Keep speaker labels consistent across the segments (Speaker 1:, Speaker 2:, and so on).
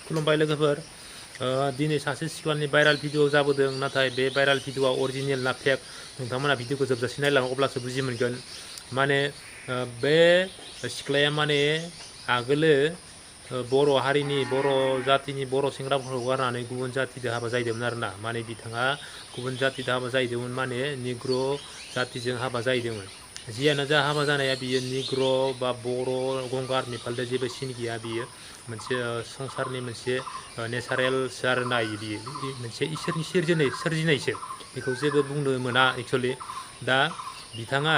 Speaker 1: खुलुमबाय लोगोफोर दिनै सासे सिख्लानि भाइराल भिडिअ जाबोदों नाथाय बे भाइराल भिडिअआ अरिजिनेल ना फेक नोंथांमोना भिडिअखौ जोबजासिम नायलाङो अब्लासो बुजि मोनगोन माने बे सिख्लाया माने आगोलो बर' हारिनि बर' जातिनि बर' सेंग्राफोरखौ गारनानै गुबुन जातिजों हाबा जाहैदोंमोन आरोना माने बिथाङा गुबुन जातिजों हाबा जाहैदोंमोन माने निग्र' जातिजों हाबा जाहैदोंमोन जियानो जा हाबा जानाया बियो निग्र' बा बर' गंगार नेपालजों जेबो सिन गैया बियो मोनसे संसारनि मोनसे नेचारेलसो आरोना बियो मोनसे इसोरनि सोरजिनायसो बेखौ जेबो बुंनो मोना एक्सुवेलि दा बिथाङा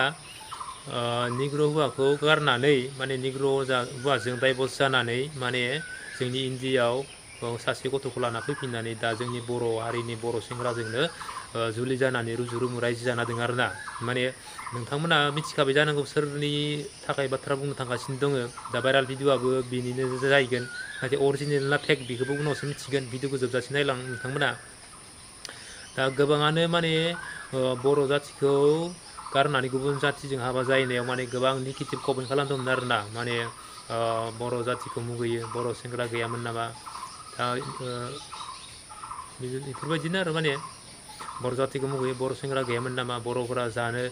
Speaker 1: निग्र' हौवाखौ गारनानै माने निग्र' हौवाजों डाइभर्स जानानै माने जोंनि इण्डियाआव सासे गथ'खौ लाना फैफिननानै दा जोंनि बर' हारिनि बर' सेंग्राजोंनो जुलि जानानै रुजु रुमु रायजो जाना दङ आरोना माने नोंथांमोना मिथिखाबाय जानांगौ सोरनि थाखाय बाथ्रा बुंनो थांगासिनो दङ दा भाइराल भिडिअआबो बेनिनो जाहैगोन नाथाय अरिजिनेल ना फेक बेखौबो उनावसो मिथिगोन भिडिअखौ जोबजासिम नायलां नोंथांमोना दा गोबाङानो माने बर' जातिखौ गारनानै गुबुन जातिजों हाबा जाहैनायाव माने गोबां नेगेटिभ कमेन्ट खालामदोंमोन आरोना माने बर' जातिखौ मुगैयो बर' सेंग्रा गैयामोन नामा दा बेफोरबायदिनो आरो माने बर' जातिखौ मुगैयो बर' सेंग्रा गैयामोन नामा बर'फोरा जानो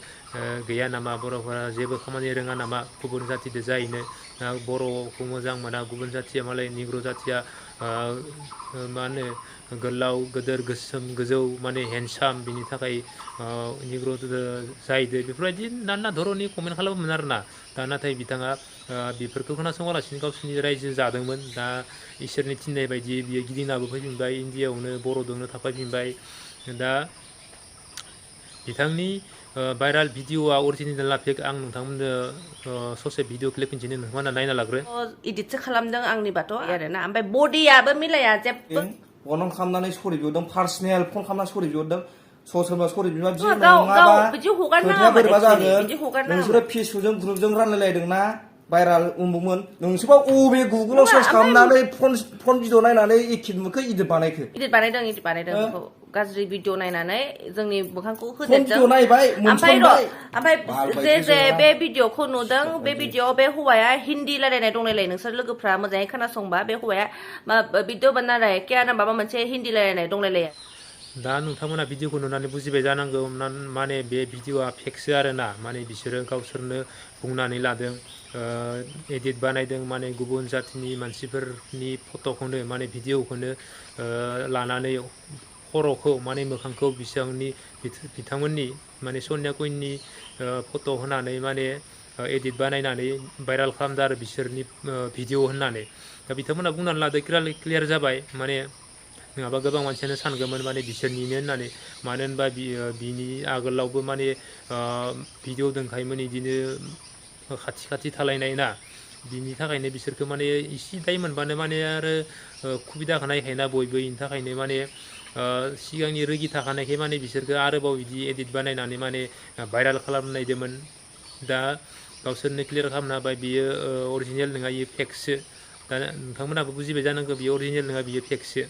Speaker 1: गैया नामा बर'फोरा जेबो खामानि रोङा नामा गुबुन जातिजों जाहैनो बर'खौ मोजां मोना गुबुन जातिया मालाय निग्र' जातिया मा होनो गोलाव गोदोर गोसोम गोजौ माने हेन्डसाम बिनि थाखाय निग्र' जाहैदो बेफोरबायदि नाना धरननि कमेन्ट खालामोमोन आरोना दा नाथाय बिथाङा बेफोरखौ खोनासङालासिनो गावसोरनि रायजो जादोंमोन दा इसोरनि थिननाय बायदि बियो गिदिंनाबो फैफिनबाय इण्डियाआवनो बर'दोंनो थाफायफिनबाय दा बिथांनि भाइराल भिडिअआ अरिजिनेल ना फेक आं नोंथांमोननो ससे भिडिअ क्लिप खिन्थिनो नोंथांमोना नायना लाग्रो
Speaker 2: इदिटसो खालामदों आंनिबाथ' आरोना ओमफ्राय बडियाबो मिलाया जेबो
Speaker 3: फन खालामनानै सरि बिहरदों पार्सनेल फन खालामनानै सरि बिहरदों सोरबा सरि बिमा बिदि
Speaker 2: गाव
Speaker 3: नङाबा
Speaker 2: बिदि हगारनाङामोन
Speaker 3: खोथाया बोरैबा जागोन
Speaker 2: बिदि हगारनाङामोन
Speaker 3: नोंसोरो फेसबुकजों ग्रुपजों रानलायलायदों ना भाइराल उमुगमोन नोंसोरबा अबे गुगोलाव सार्च खालामनानै फन भिडिअ नायनानै इखौ इदिट बानायखो
Speaker 2: इदिट बानायदों बेखौ गाज्रि भिडिअ नायनानै जोंनि मोखांखौ
Speaker 3: फन
Speaker 2: होदेरदों
Speaker 3: भिडिअ नायबाय मोनसनबाय
Speaker 2: ओमफ्राय जे बे भिडिअखौ नुदों बे भिडिअआव बे हौवाया हिन्दी रायलायनाय दंलायलाय नोंसोर लोगोफ्रा मोजाङै खोनासंबा बे हौवाया भिडिअ बानायनाय क्या माबा मोनसे हिन्दी रायलायनाय दंलायलाय
Speaker 1: दा नोंथांमोना भिडिअखौ नुनानै बुजिबाय जानांगौ माने बे भिडिअआ फेकसो आरोना माने बिसोरो गावसोरनो बुंनानै लादों एडिट बानायदों माने गुबुन जातिनि मानसिफोरनि फट'खौनो माने भिडिअखौनो लानानै खर'खौ माने मोखांखौ बिथांमोननि माने सनिया कुइननि फट' होनानै माने एडिट बानायनानै भाइराल खालामदों आरो बिसोरनि भिडिअ होननानै दा बिथांमोना बुंनानै लादो क्लियार जाबाय माने नङाबा गोबां मानसियानो सानगौमोन माने बिसोरनिनो होननानै मानो होनबा बिनि आगोलावबो माने भिडिअ दोनखायोमोन बिदिनो खाथि थालायनाय ना बिनि थाखायनो बिसोरखौ माने इसे दाय मोनबानो माने आरो सुबिदाखौ नायखायोना बयबो बेनि थाखायनो माने सिगांनि रोगि थाखानायखाय माने बिसोरखौ आरोबाव बिदि एडिट बानायनानै माने भाइराल खालामनायदोंमोन दा गावसोरनो क्लियार खालामना होबाय बियो अरिजिनेल नङा बियो फेकसो दा नोंथांमोनाबो बुजिबाय जानांगौ बियो अरिजिनेल नङा बियो फेकसो